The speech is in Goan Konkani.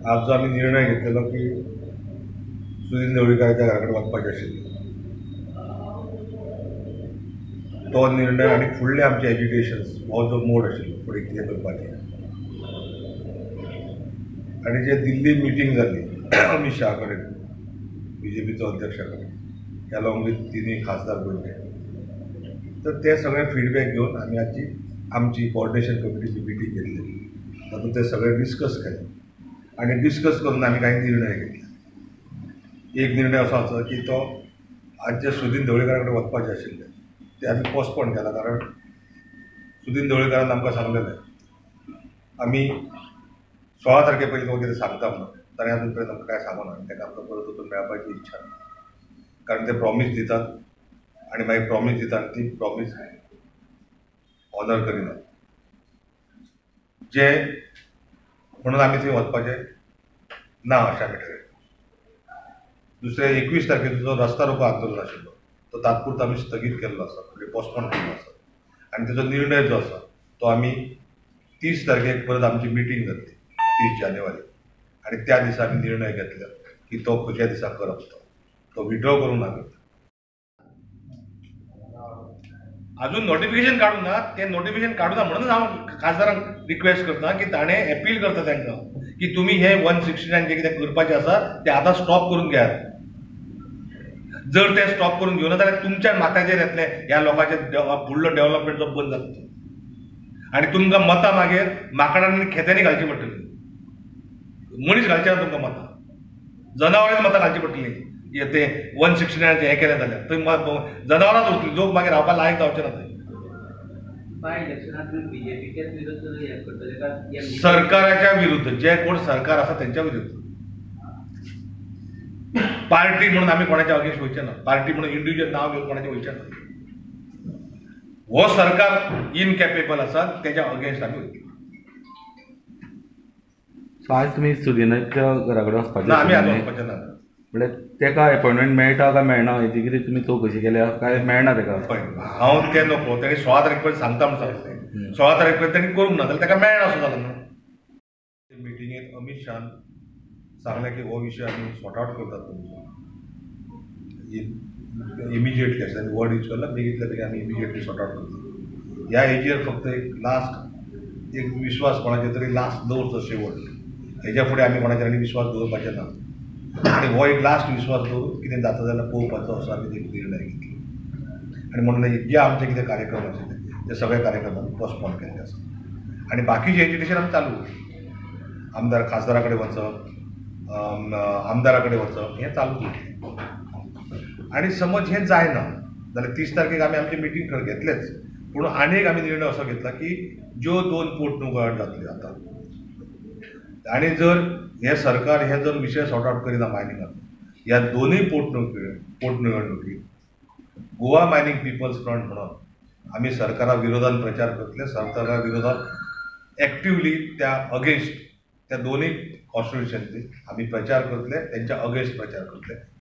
आज जो आमी निर्णय घेतलेलो की सुदीन ढवळीकाराच्या घरा कडेन वचपाचें आशिल्लें तो निर्णय आनी फुडले आमचे एज्युकेशन्स हो जो मोड आशिल्लो फुडें कितें करपाचें आनी जे दिल्ली मिटींग जाली अमीत शाह कडेन, बीजेपीचो अध्यक्षा कडेन, अलॉंग वीथ तिनूय खासदार गोंयचे, तर ते सगळे फिडबॅक घेवन आमी आजची आमची कॉर्डिनेशन कमिटीची मिटींग घेतली. तातूंत ते सगळे डिस्कस केले आनी डिस्कस करून आमी कांय निर्णय घेतले. एक निर्णय असो आसा की तो आज जे सुदीन ढवळीकारा कडेन वचपाचें आशिल्लें ते आमी पोस्टपोन केला, कारण सुदीन ढवळीकारान आमकां सांगलेलें आमी 16 तारखे पयलीं तुमकां कितें सांगता म्हणून. ताणें अजून पर्यंत आमकां कांय सांगूना आनी ताका आमकां परत वचून मेळपाची इच्छा ना, कारण ते प्रॉमीस दितात आनी मागीर प्रॉमीस दितात आनी ती प्रॉमीस ऑनर करिनात. जे म्हणून आमी थंय वचपाचें ना अशें आमी ठरयलें. दुसरें 21 तारखेचो जो रस्ता रोको आंदोलन आशिल्लो तो तात्पुरतो आमी स्थगीत केल्लो आसा, म्हणजे पोस्टपोन केल्लो आसा आनी तेजो निर्णय जो आसा तो आमी 30 तारखेक परत आमची मिटींग जातली 30 जानेवारी आनी त्या दिसा आमी निर्णय घेतले की तो खंयच्या दिसा करप, तो विड्रॉ करूंक ना करता. अजून नोटिफिकेशन काडूंक ना, तें नोटिफिकेशन काडूं ना म्हणून हांव खासदारांक रिक्वेस्ट करता की ताणें एपील करता तांकां की तुमी हे 169 जें कितें करपाचें आसा तें आतां स्टॉप करून घेयात. जर ते स्टॉप करून घेवना जाल्यार तुमच्या माथ्याचेर येतलें ह्या लोकांचे फुडलो डेव्हलपमेंट जो बंद जातलो आनी तुमकां मतां मागीर माकडांनी खेत्यांनी घालची पडटली, मनीस घालचे ना तुमकां मतां, जनावरांनी मतां घालची पडटली. ते 169 हें केलें जाल्यार थंय जनावरांच उरतलीं, लोक मागीर रावपा लायक जावचे ना थंय. सरकाराच्या विरुद्ध जे कोण सरकार आसा तेंच्या विरुद्ध, पार्टी म्हणून आमी कोणाच्या अगेन्स्ट वयचे ना, पार्टी म्हणून इंडिव्हिज्युअल नांव घेवन कोणाचें वयचें ना. हो सरकार इनकॅपेबल आसा तेच्या अगेन्स्ट आमी वयतले. सो आज तुमी सुदिनाच्या घरा कडेन वचपाचें ना, आमी आज वचपाचें ना. म्हणल्यार तेका अपॉयंटमेंट मेळटा काय मेळना हेजी कितें तुमी चवकशी केल्या काय मेळना तेका? हांव तें नको, तेणी 16 तारखे पर्यंत सांगता म्हणून सांगलें, 16 तारखे पर्यंत तेणी करूंक ना जाल्यार तेका मेळना असो जालो न्हू. मिटिंगेंत अमीत शाहान सांगलें की हो विशय आमी सॉर्ट आवट करतात तुमचो इमिजिएटली, अशें वर्ड यूज केला, बेगींतल्या बेगीन आमी इमिजिएटली सॉर्ट आवट करतात. ह्या हेजेर फक्त एक लास्ट एक विश्वास कोणाचेर तरी लास्ट दवरचो शेवट, हेज्या फुडें आमी कोणाचेर आनी विश्वास दवरपाचें ना आनी हो एक लास्ट विश्वास दवरून कितें जाता जाल्यार पळोवपाचो असो आमी एक निर्णय घेतलो. आनी म्हणून जे आमचे कितें कार्यक्रम आशिल्ले ते सगळे कार्यक्रम आमी पोस्टपोन केल्ले आसा आनी बाकीचे एज्युकेशन आमी चालू उरलें. आमदार खासदारा कडेन वचप, आमदारा कडेन वचप हें चालूच उरलें. आनी समज हें जायना जाल्यार 30 तारखेक आमी आमची मिटींग घेतलेच, पूण आनी एक आमी निर्णय असो घेतला की ज्यो 2 पोटनिवडणुको जातल्यो आतां आनी जर हें सरकार हे जर विशय सॉर्ट आवट करिना मायनिंगाचो, ह्या दोनूय पोटनिवडणुकीत गोवा मायनिंग पिपल्स फ्रंट म्हणून आमी सरकारा विरोधान प्रचार करतले, सरकारा विरोधात एक्टिवली त्या अगेन्स्ट त्या दोनूय कॉन्स्टिट्युशनचे आमी प्रचार करतले, तेंच्या अगेन्स्ट प्रचार करतले.